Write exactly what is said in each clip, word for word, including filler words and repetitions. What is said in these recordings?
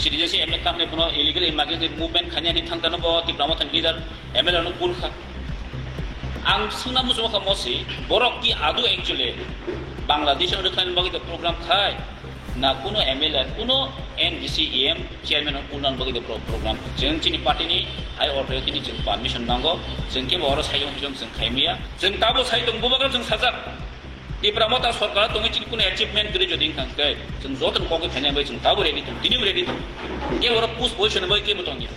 Citizenship amendment khamni bono illegal immigrant movement khainani thangtano bo Tipra Mothani leader M L A no cool kha. Ang swngna muchungo kha mosi, borok ki adu actually Bangladesh no rwkhlaina bagwi the program khai, na kuno M L A, kuno N D C E M chairman no cool nani bagwi the pro-, program. Chwng chini party ni high authority ni chwng permission nango, chwng kebo oro saiyung hijong chwng khaimaya. Chwng tabo sai tong bubagra chwng sajak. Tipra Motha sorkar tongwi chini kuno achievement kwrwi jodi wngkha hwnkhe, chwng jotono kokwi phainai bai chwng tabo ready tong, tinibo ready tong. Kebo oro push position bai kebo tongya.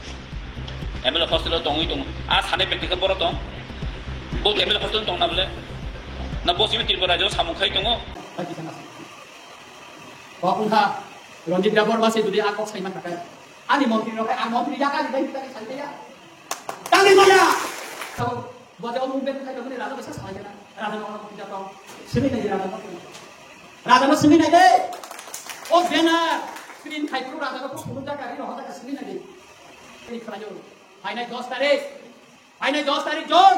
M L A hostel o tongwi tongo. A sanai practical boro tong. Bo M L A hostel tong na bole. Na bo simi Tripura rajyo samung khai tongo. Kok wngkha Ranjit Debbarma se jodi a kok saima khakai. Ani montri rok ang montri ya kali bai kita sai ya. Tangwi maya. Sabo Bo de o movement khai tongmani raja bai sa salai kena. Raja no ono puja tong. Simi nai raja no. Raja no simi nai de. O banner screen khai pro raja no pro sunu da kari no da simi nai de. Ni khlai jo. Phainai dos tarik. Phainai dos tarik jon.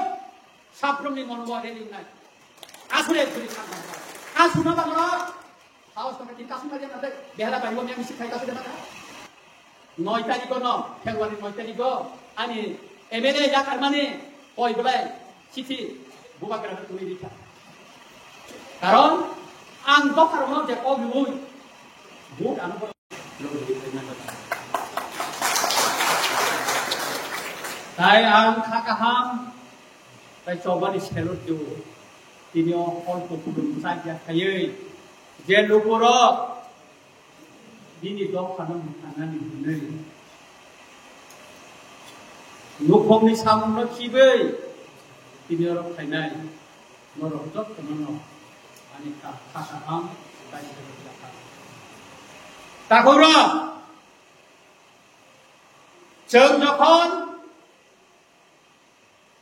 Saprumni mono bo rally nai. Asure asure khan. Asuna ba mono. Saos tongkha tini kasung kaliya nandai. Behara bai wamya misi khai kasung kaliya nandai. Noi tariko no, February noi tariko ani M L A yakarmani koi belai chithi bubagra no tuli rikha. Karon ang dophar no je kok lui vote ano. Tai ang kha kaham tai chobani salute do. Tini o hol kuphur chak ya khaiwi je lukurok bini dophano mwtanani hwnwi nukhungni samungno khibwi tini oro phainai norok jotono no ani kha kaham. Takhukrok, chwng jokhon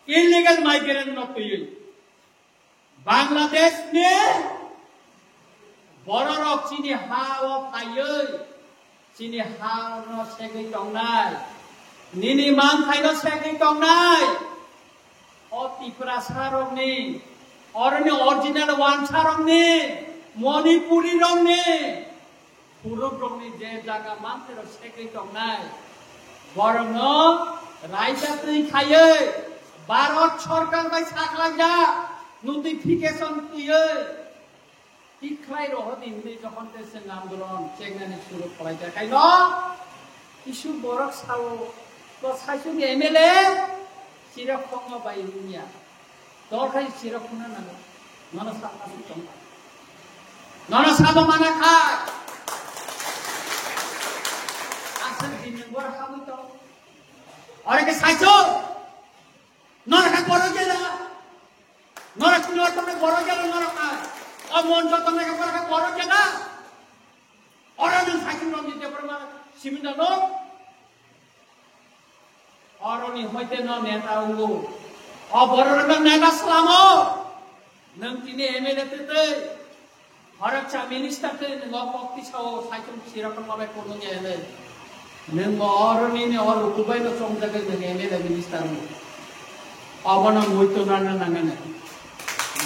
illegal migrant no twiwi Bangladesh ni bororok chini ha o phaiwi chini ha no segwi tongnai, nini manthai no segwi tongnai, o Tiprasa rokni, oroni original wansa rokni, Manipuri rokni, Puruk rokni je jaga manthero segwi tongnai, borokno raida twi khaiwi Bharat sorkar bai saklaijak notification twiwi tikhlai rohordi hinwi jokhon tei chwng andolon chengnani suru khwlaijak. Haino kisu borok sao, bo saichung M L A chirok khongo bai wngya. Dol khai sirok khuna nango. Nono sakna si tong. Nono sabo mana khai. Asal din nang bor khamui tong. Ore ke saicho. Nono kha boro jela. Nono kha boro jela nono kha. O mon jotong kha boro jela. Oro nwng saichung rok ni deparma siminda no. Oroni hoite no neta wngo. O bororokno neta slamo. Nwng tini M L A twi twi. Horoksa minister twi nwng o kok tisao saichung sirokno bai kunung ya hinwi. Nwng bo oroni ni o rukubai no chongjagwi nwng M L A minister wngo. Obono muitu nana nangani.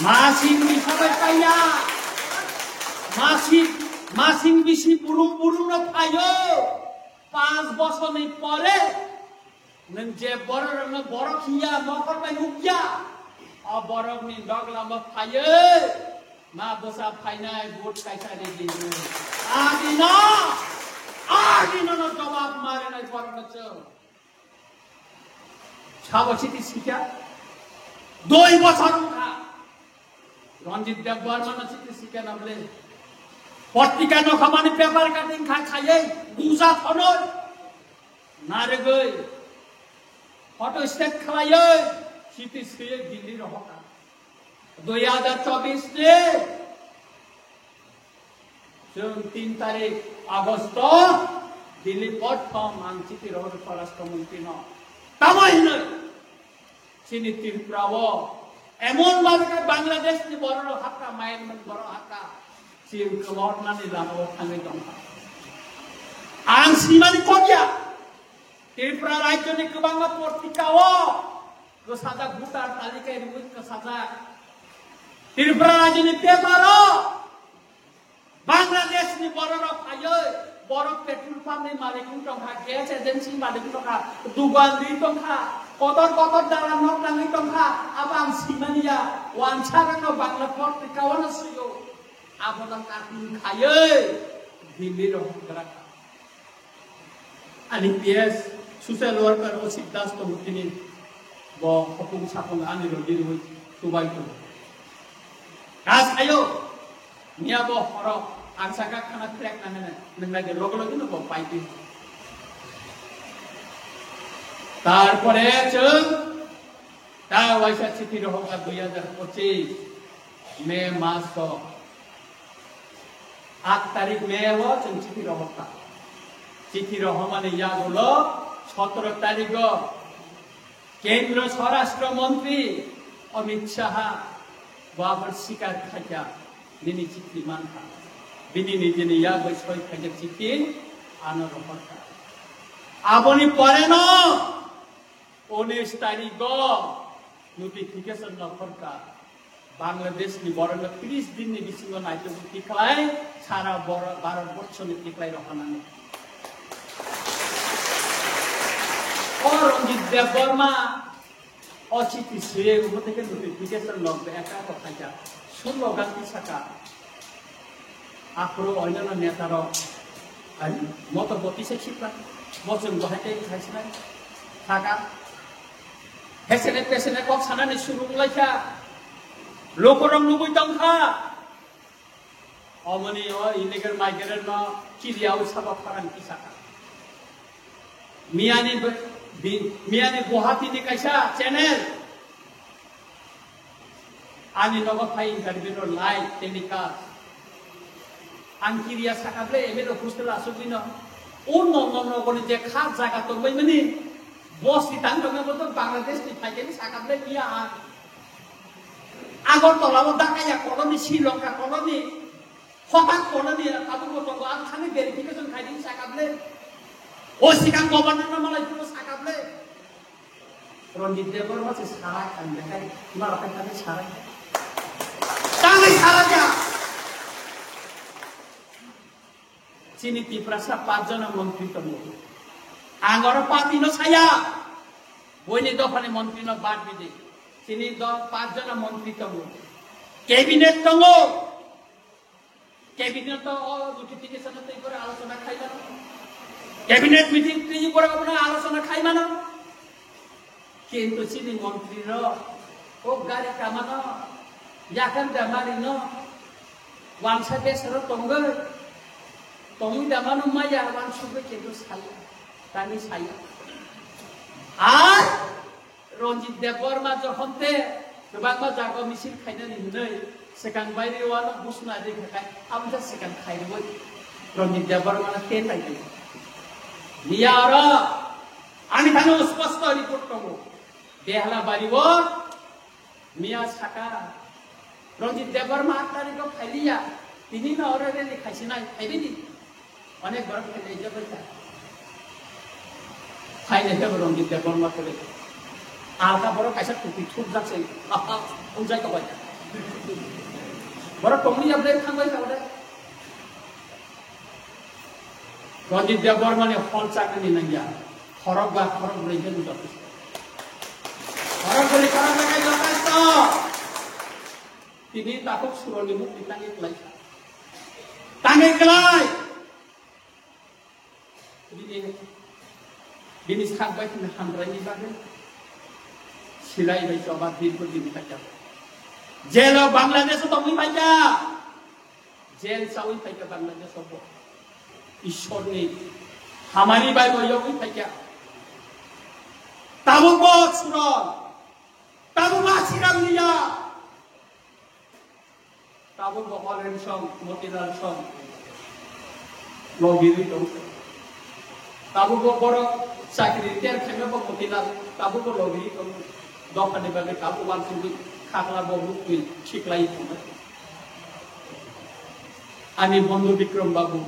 Masing bisi bai paiya. Masing, masing bisi burung burung no phaio. Panch bosorni pore nwng je bororokno borok hiya mokol bai nukya, o borokni doglamo phaiwi ma bwsa phainai vote kaisa ridi hinwi. Adino, adino no jawab marinai borokno chwng. Sabo chiti sikya? Doi bosor wngkha. Ranjit Debbarma no chiti sikya na bole. Patrika no khamani paper cutting khai khaiwi guja thonoi. Narigwi photo state khwlaiwi chiti swiwi Delhi rohorkha. Dui hajar chobis ni chwng tin tarik Agosto Delhi prothom ang chiti rohor Swarashtra Montri no. Tamo hinwi chini Tripura o emon bhabe khe Bangladesh ni borok rok hakha, Myanmar borok hakha, chwng kwmornani lama o thangwi tongkha. Ang sinimani kokya Tripura rajyo ni kwbangma portika o kwsajak voter talika rwui kwsajak. Tripura rajyo ni paper o Bangladesh ni borok rok phaiwi Borok petrol pump ni malik wng tongkha, gas agency malik wng tongkha, dugan ri tongkha, kotor kotor dalan nok nangwi tongkha, abo ang simani ya, wansa rano Bangla port ni kawana suyo, abono kating khayoi, Delhi rohor gra. Ani P S social worker o Siddhas tongo tini bo hopung sapung ani rodi rwi tubai tongo. Kas ayo, niya bo horo, ang saka khana trek na hene, nang lage logo logo no bo pai di. Tarpore chwng ta waisa chithi rohor ka dui hajar pochis May mas o Aat tarik May o chwng chithi rohorkha. Chithi rohormani yagulo sotoro tarik o Kendra Swarashtra Mantri Amit Shah bo abo sikar khaikha, nini chithi mankha. Bini nijini yagwi soi khaijak chithi ano rohorkha. Aboni poreno unis tarik o notification rohorkha. Bangladesh ni borok no tris din ni bisingo naitugwi tikhlai sara Bor-, Bharat borso ni tikhlai rok hanani. O Ranjit Debbarma o chithi swiwi omo teke notification log be ekka ko khaijak. Sullo gati saka. Aphuru oinano netarok, ai, motor bo tisa khipra, bo chwng bo hai tei khai sinai, saka. Hesene pesene kok sanani surung laikha, lukurok nugui tongkha. Omoni o illegal migrant no kiriya o sabo khorang kisaka. Miyani be-, bi-, miyani Guwahati ni kaisa channel. Ani nogo phai interview no live telecast. Ang kiriya saka ble M L A hostel asugwi no. O no no no goni je kha jaga tongbai mani. Boss ni tang tongma boto Bangladesh ni phai khe saka ble iya ang. Agartala o Dakaya colony, Sri Lanka colony, Hotak colony, abo bo tongo ang thani verification khai di saka ble. O sikang governor no malai phuno saka ble. Ranjit Debbarma se sarai ang dekhai, ma rakhai thani sarai. Tangwi sarai ya. Chini Tiprasa pach jona montri tongo. Ang oro party no saya. Boini dophani montri no bad bidi. Chini do pach jona montri tongo. Cabinet tongo. Cabinet o notification twi pore alochona khai mano. Cabinet meeting twi pore abono alochona khai mano. Kintu chini montri rok o gari kamano, yakar damari no, wansa desoro tongwi, tongwi damano maya wansugwi kintu saya, tani saya. Ar Ranjit Debbarma jokhon te kwbangma jaga misil khainani hinwi swkang bairi wano busna de khakai, aboni swkang khairwi Ranjit Debbarma no tentai de. Miya oro ani thani sposto report tongo. Behala bari o miya saka Ranjit Debbarma aat tarikh o phailiya, tini no oro rally khaisinai, phaibidi. Onek borok phailai jabai ta. Phailai khe Ranjit Debbarma kore. Alka borok kaisa tupi thupjak se. Aha, unjai to bai. Borok tongni ya ble thangbai ta ode. Ranjit Debbarma ni hol chakri ni nangya. Khorok ba khorok broi khe jotosto. Khorok broi khorok broi khe jotosto. Tini takhuk suroni mukti tangwi klai. Tangwi klai. Bini, bini sak bai khna hamrai ni bagwi. Silai bai choba dirgo din khaikha. Jelo Bangladesh o tongwi phaikha. Jel chawi phaikha Bangladesh o bo. Ishwar ni hamari bai bo yogwi phaikha. Tabuk bo suron. Tabuk bo siram niya. Tabuk bo Olen song, Motilal song. Logiri tong. Tabuk bo borok chakri ter khaima bo Motilal. Tabuk bo logiri tong. Dophani bagwi tabuk wansugwi khakla bo mukwi khiklai tong. Ani bondhu Bikram Babu,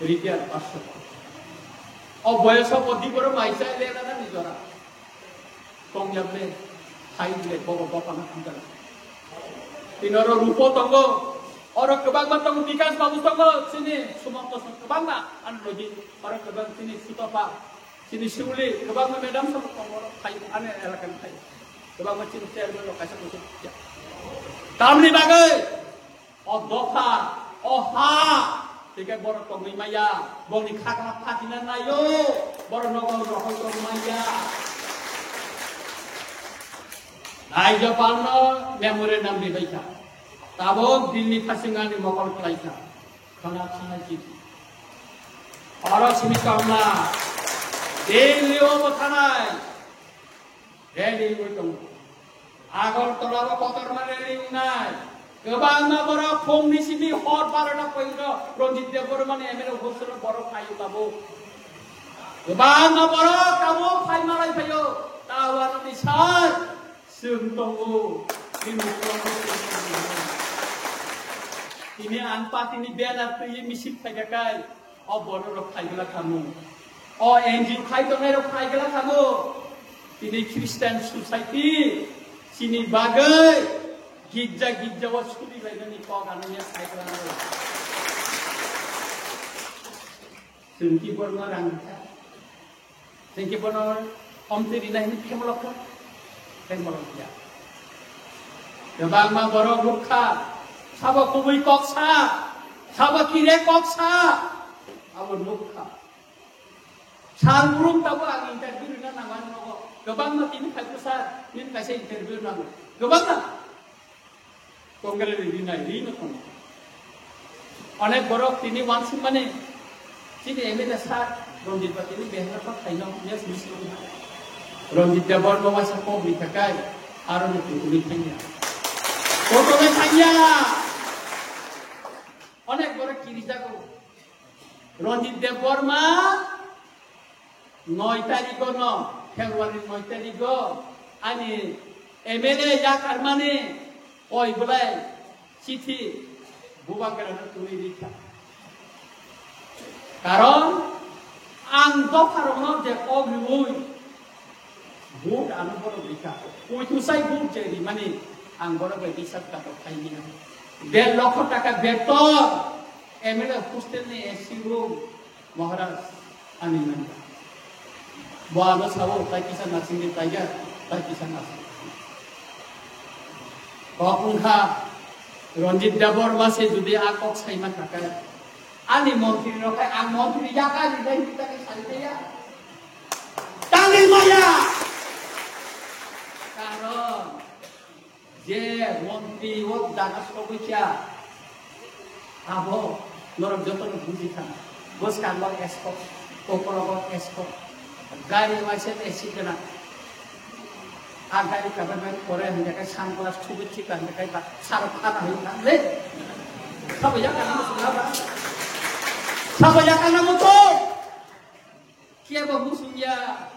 retired pass. O boyoso bo di borok mai chai le na ni jora. Tong ya ble, hai ble, bobo bopa na hamjak. Tinoro rupo tongo, Oro kwbangma tongo, Bikas Babu tongo, chini Sumanta song kwbangma, ano logi, oro kwbang chini Sutopa, chini Siuli, kwbangma madam song tongo, oro phai, ano elaka ni phai. Kwbangma chini chairman rok kaisa kuchuk ya. Tamni bagwi, o dopha, o ha, tike borok tongwi maya, bongni khakra phatina nayo, borok nogo rohoi tongwi maya. Raijapalno memorandum ribaikha. Tabuk Delhi thasingani mokol khlaikha. Khana thanai chini. Oro simi tongna. Delhi o bo thanai. Rally wngwi tongo. Agartala o kotorma rally wngnai. Kwbangma borok phungni simi hor barota poito Ranjit Debbarmani M L A office o borok phaio tabuk. Kwbangma borok tabuk phai malai phaio. Tawano ni sar. Chwng tongo, chini tongo. Tini ang party ni banner twiwi misil khaikha kai, o borok rok khaigwla khamu. O N G O khai tongnai rok khaigwla khamu. Tini Christian society chini bagwi gitja gitja o suri lainani kok ano ya khaigwla khamu. Chwng ki borno rang kha. Tengki bono omtwi rina hini phemolok kha, phemolok ya. Kwbangma borok rukha, sabo kubui kok sa, sabo kire kok sa, abo nukha. Sal burum tabo ang interview rina nangmani nogo. Kwbangma tini khai sa, nini kaisa interview nango. Kwbangma. Congress ni rinai ri no tongo. Onek borok tini wansuk mani chini M L A sir Ranjit ba tini behra pa khaino yes miss ko. Ranjit Debbarma waisa kok ni thakai aro ni tini thangya. Kok ni thangya. Onek borok kiri jago. Ranjit Debbarma noi tariko no, February noi tariko ani M L A yakarmani koi belai chithi bubagra no tuli rikha. Karon ang dopha rok no je kok riui vote ano borok rikha. Poitu sai vote je rimani ang borok bai bisar katok khaimina. Der lokho taka beton M L A hostel ni A C room. Maharaj, ani nang. Bo ano sabo, tai kisa nasing de taiga, tai kisa nasing. Kok wngkha, Ranjit Debbarma se jodi a kok saima thaka, ani montri rok hai ang montri yaka ri dai hita ke sai ya. Tangwi maya. Karon, je montri o jaga sogwi kha, abo norok jotono buji kha. Bwskango escort, kokorogo escort, gari waisa accident gwnang. A gari kabai bai pore hwnjak khe sunglass thubui thika hwnjak khe ba sarok khana hwnjak khe le. Sabo yakana muchung ba? Sabo yakana muchung? Kebo muchung ya.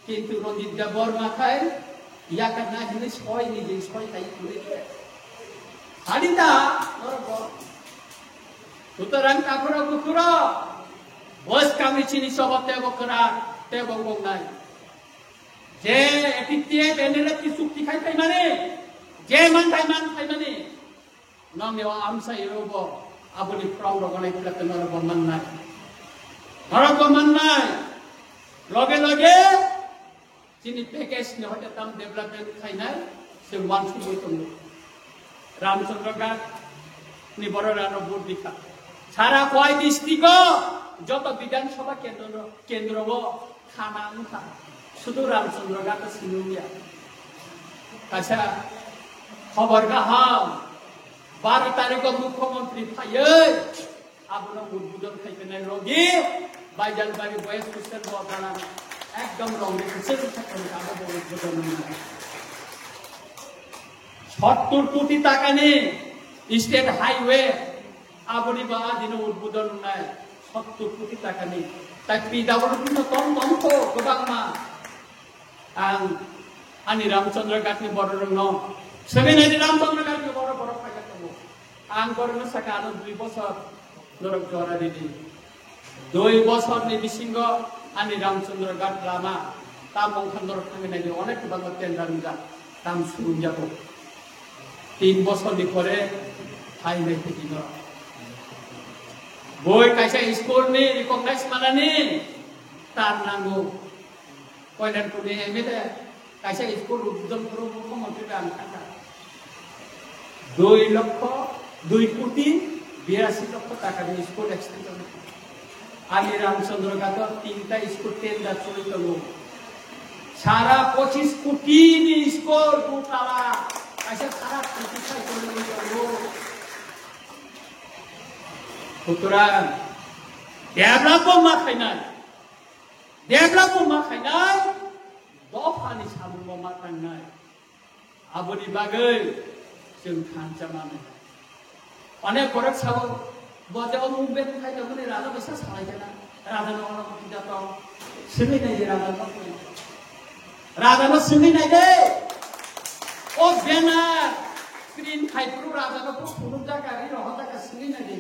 Kintu Ranjit Debbarma khai yakarna hinwi soi ni din soi khai tuli khe. Sadi ta norok bo. Sutorang takhurok bukhurok. Bwskangni chini sobo tebo kwrak, tebo gongnai. Je A P T F N L F ki chukti khai phaimani, je man khai man phaimani. Nongni o amsa iro bo aboni phrong rok nai phlak norok bo mannai. Norok bo mannai. Loge loge chini package ni hoite tam development khainai se wansugwi tongo. Ramchandra Ghat ni borok rano vote dikha. Sara Khowai district o joto Bidhan Sabha kendro, kendro o khana wngkha. Sudu Ramchandra Ghat o simi wngya. Kaisa khobor kaham. Baro tarikh o mukhyamantri phaiwi abono udbodon khai tongnai logi Baijalbari boys hostel bo dalan ekdom rong de kusur thakani abo bo udbodon wngnai. Sottur koti takani state highway aboni ba adino udbodon wngnai sottur koti takani. Tai P W D no tong tong kho kwbangma. Ang ani Ramchandra Ghat ni borok rok no, seven ani Ramchandra Ghat ni borok borok phai tongo. Ang borok no saka ano dui bosor norok jora ridi. Dui bosor ni bisingo ani Ramchandra Ghat lama tam wngkha norok thangwi naidi onek kwbangma tender wngjak tam surung jago. Tin bosorni pore phainai khe bino. Boi kaisa school ni recognize manani tar nango. Koilanpur ni M L A kaisa school udgjom khoro mukhyamantri bai ang thangkha. Dui lokho, dui koti biyasi lokho taka ni school extension. Ami Ramchandra Ghat o tinta school tender choli tongo. Sara pochis koti ni school dutala, kaisa sara koti sai choli tongo. Sutorang, develop bo ma khainai, develop bo ma khainai, dophani samung bo ma tangnai. Aboni bagwi chwng thansa mano. Onek borok sao, bo je omo bebak khai tongmani raja bai sa salai khe na. Raja no ono kida tong. Swngwi nai di raja no. Raja no swngwi nai de. O banner print khai phuru raja no phuru phunuk jaka ri rohor jaka swngwi nai di.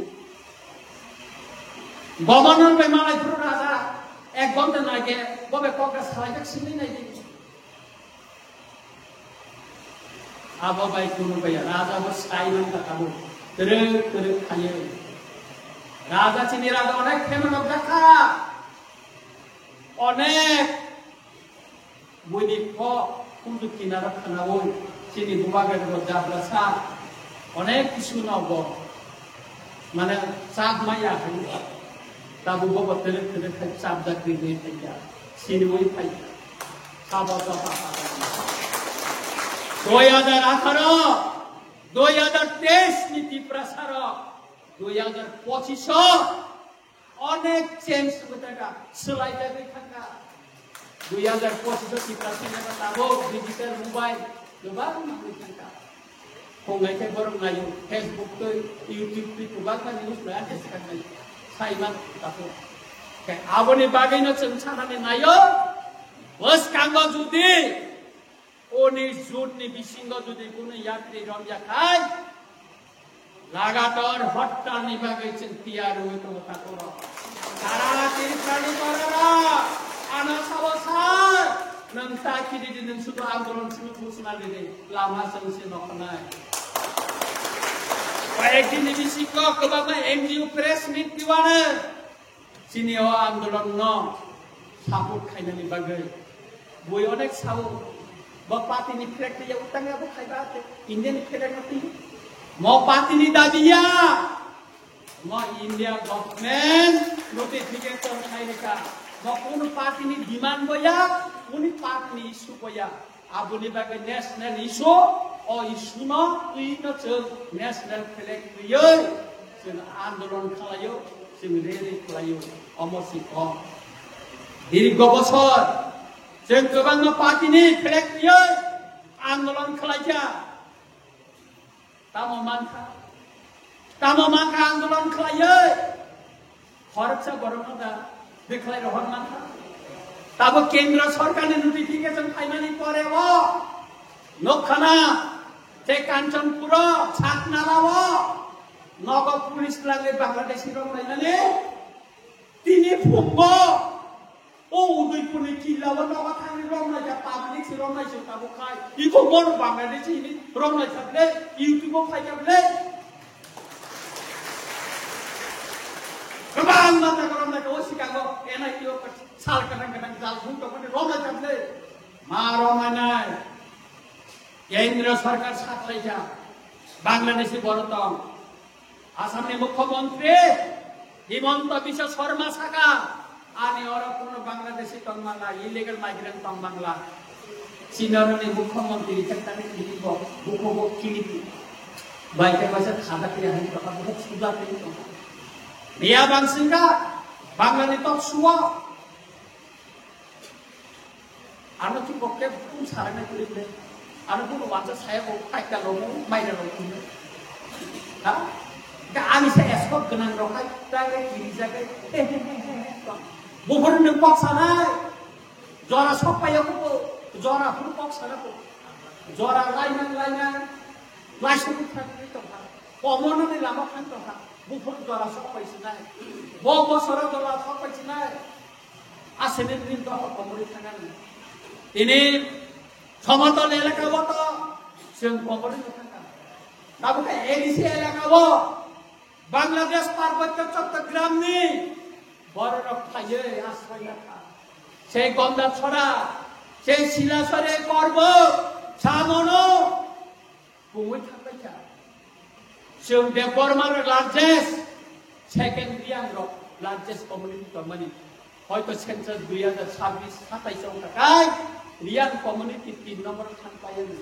Governor bai malai phuru raja ek ghonta nai khe bo bai kok da salai khe swngwi nai di. Abo bai kunu bai raja bo sai man ka abo. Terek terek khaye. Raja chini raja onek kheno nokjakha. Onek buini kho kundu kinaro khanawi chini bubagra bo jabra sa. Onek kisu nogo. Mane chap maya hai. Tabu bo bo terek terek khai chap jak ri ri khai ya. Sini wi khai. Sabo to pa pa. Dui hajar atharo, dui hajar teis ni Tiprasa rok, dui hajar pochis o onek change wngwi thangkha, swlai jagwi thangkha. Dui hajar pochis o Tiprasa ni tabuk digital mobile kwbang manwi thangkha. Phungai khe borok naio, Facebook twi, YouTube twi kwbangma news naha khe swkang naio. Saiman takhuk. Khe aboni bagwino chwng sanani naio, bwskango jodi oni jotni bisingo jodi kunu yatri romya khai, lagatar hortalni bagwi chwng tiyar wngwi tongo takhuk. Sara Tripurani bororok ano sabo sai, nwng ta kiri di, nwng sudu andolon simi busna di di, lama chwng se noknai. Koyek din ni bisingo kwbangma N G O press meet diwano chini o andolon no support khainani bagwi. Bui onek sao, bo party ni flag twi ya utang ya bo khaiba ate, India ni flag no twi. Mo party ni dabi ya. Mo India government notification khai rikha. Mo kunu party ni demand bo ya, kunu party ni issue bo ya. Aboni bagwi national issue, o issue no twi no chwng national flag twiwi chwng andolon khlaio, chwng rally khlaio, omo si kok. Dirgo bosor chwng kwbangma party ni flag twiwi andolon khlaikha. Tamo mankha? Tamo mankha andolon khlaiwi? Khoroksa borokno da bwkhlai rohor mankha? Tabo kendro sorkarni notification phaimani pore o nokkhana tei Kanchanpuro, Satnala o nogo police twlangwi Bangladeshi rok lainani tini phungo O Udaipurni killa o nogo thangwi romnai kha, public se romnai se tabuk khai. Iko bor Bangladeshi hini romnai kha ble, YouTube o phai kha ble. Kwbangma jaga romnai kha, o sikango N I T o sal kwthang kwthang jal bung tongmani romnai kha ble. Ma romnai nai. Kendra sarkar saklai kha. Bangladeshi borok tong. Assamni Mukhyamantri Himanta Biswa Sarma saka, ani oro kuno Bangladeshi tong mangla, illegal migrant tong mangla. Chini oroni Mukhyamantri thek thani kiri bo, buko bo kiri. Bai te kaisa khada kiri hani toka bo suda kiri toka. Miya bang singka, Banglani tok suwa. Ano ki bokke bum sarana kuri le. Ano bum wansa saya bo kaita lo mo, maina lo mo. Ha? Ga ani sa escort ganang ro kai, ta ga kiri jaga. Buphuru nung kok sanai. Jora sok payo ko, jora phuru kok sana ko. Jora lainang lainang. Laisuk thang ni tongha. Komono ni lama thang tongha. Buphuru jora sok pai sinai. Bo bosoro jora sok pai sinai. Asini ring to komori thangani. Ini somotol elaka o to chwng komori thangka. Tabuk khe A D C elaka o Bangladesh Parbotyo Chottogramni bororok phaiwi asroi nakha. Sei Gondachora, sei Silasore Korbok, Samono, kungwi thangbai kha. Chwng Debbarma rok largest, second Reang rok largest community tongmani. Hoito census dui hajar sabbish satais wng takai, Reang community tin number thang pai ani.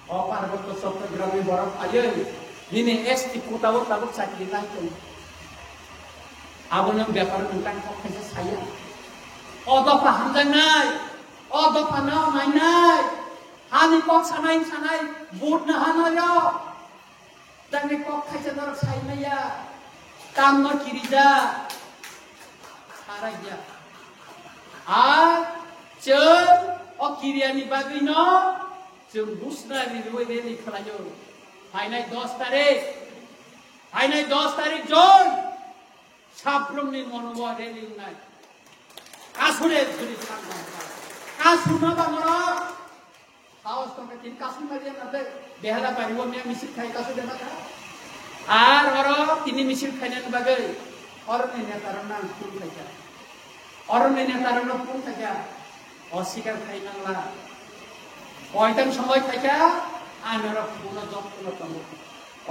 O Parbotyo Chottogramni borok phaiwi nini S T quota o tabuk chakri nai tong. Abono bepar nwng tang kok khaisa saya. O dopha hamjaknai, o dopha no mainai, hani kok sanai sanai, vote no hanayo. Tangni kok khaisa norok sai maya, tamno kirija, sarai ya. Ar chwng o kiriani bagwi no chwng busna ri rwi rally khlaio. Phainai dos tarik, phainai dos tarik June, sabrumni mono o rally wngnai. Kasure juri thang. Kasuna bangoro. Saos tongkha tini kasung mari yang nanti behela bari wo miya misil khai kasung dema kha. Ar oro tini misil khainani bagwi oro ni neta rok nang phung khaikha. Oro ni neta rok no phung khaikha. Osikar khai nangla. Koitang somoi khaikha, anoro phung no jok phung no tongo.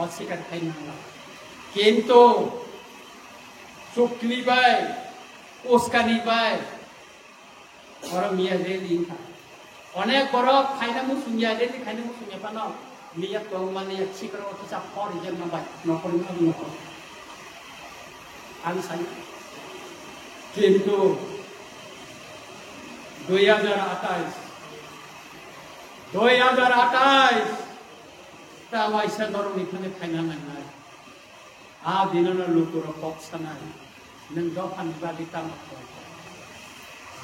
Osikar khai nangla. Kintu chukli bai, uskani bai, Oro miya rally wngkha. Onek borok khaina muchungya, rally khaina muchungya phano miya tongmani ya sikaro kisa phor rijak ma bai, nokol ma nokol. Ang sai. Kintu dui hajar atais, dui hajar atais ta waisa norokni thani khaina nangnai. A dinono lukurok kok sanai, nwng dophani bagwi tamo khlaikha?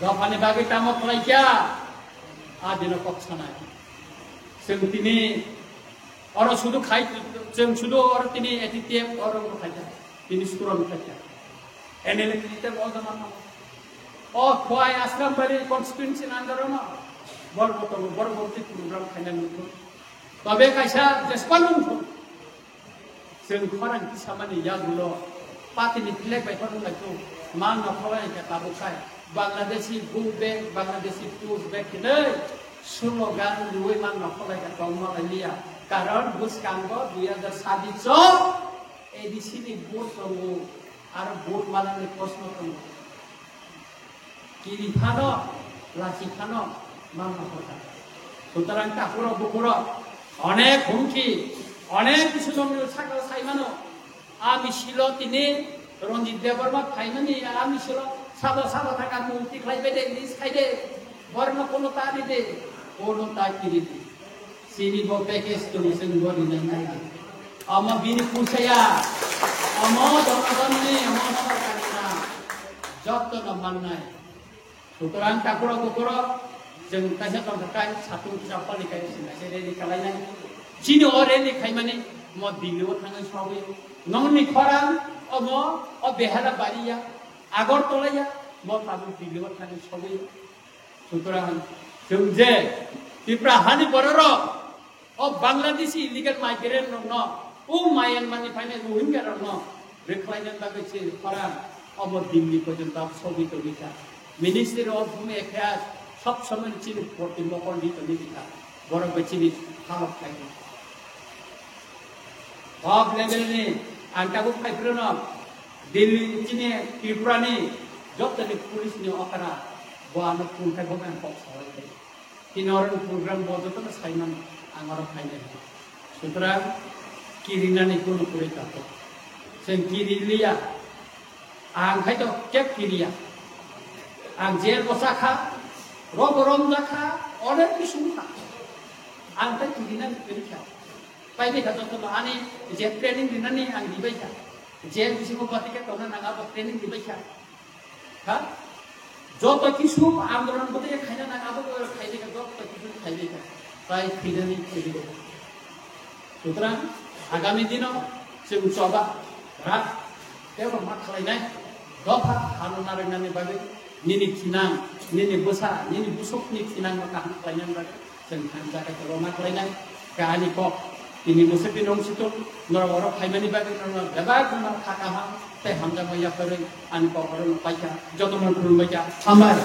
Dophani bagwi tamo khlaikha? A dino kok sanai. Chwng tini oro sudu khai, chwng sudu oro tini A T T F oro wngkha khaikha, tini suro wngkha khaikha. M L A tini tei o jama tongo. O Khowai Asrambari constituency ni under o no borok bo tongo, borok bo tei program khaina nukgo. Tobe kaisa jespa nungkho. Chwng khorang tisamani yagulo patini flag bai phano wnglaikho, ma nokholai khe tabuk khai Bangladeshi go back, Bangladeshi push back hinwi slogan rwui ma nokholai khe tongma lai liya. Karon bwskango dui hajar sabbish o A D C ni vote tongo, aro vote manani proshno tongo. Kiri phano, lachi phano, mangma kota. Sutarang takhurok bukhurok, onek humki, onek kisu nokni sakao saimano. A misilo tini Ranjit Debbarma phaimani, a misilo sabo sabo thaka mukti khlai bede, lis khai de, borno kono ta di de, kono ta kiri di. Chini bo package tong chwng bo rinai nai. Omo bini pusaya. Omo dono donni, omo sorkar na. Jotto no mannai. Sutarang takhurok bukhurok, chwng kaisa tongkha kai, satung kisa pali kai, sini kaisa rally kalainai. Chini o rally khaimani, mo Delhi o thangwi sogwi. Nongni khorang, omo, o Behela bariya, Agartala ya, mo tabuk Delhi o thangwi sogwi. Sutarang, chwng je Tripura hani bororok, o Bangladeshi illegal migrant rokno, o Myanmar ni phainai Rohingya rokno rwkhlaina bagwi chini khorang omo Delhi porjonto sogwi tongwi kha. Ministry of Home Affairs sob somoi chini proti mokol di tongwi kha. Borok bai chini halok khlai kha. Top level ni ang tabuk phai phwrwno Delhi chini Tripura ni joto ni police ni okra bo ano phone khai bo ang kok salai khai. Tini oro ni program bo joto no sai man ang oro phai nai. Sutarang kirinani kunu kwrwi tongo. Chwng kiri liya. Ang khai to kep kiriya. Ang jail bo chakha, rogo romjakha, onek kisu wngkha. Ang tai kirinani kwrwi kha. Paibai kha jotono ani je training rinani ang ribai kha. Je bisingo bati khe tongna nang abo training ribai kha. Ha? Joto kisu andolon bati khe khaina nang abo khaina kha joto kisu khaibai kha. Tai khainani khainani. Sutrang agami dino chwng choba rak tebo ma khlainai dopha hano narwknani bagwi nini thinang, nini bwsa, nini busukni thinangno kaham khlainani bagwi chwng hamjakhe tebo ma khlainai. Kahani kok. Tini mwswk tini wng situng, norok oro phaimani bagwi norokno bebak wngma kha kaham tei hamjakma yapharwi ani kok oro no paikha, jotono khulumbaikha, hambai.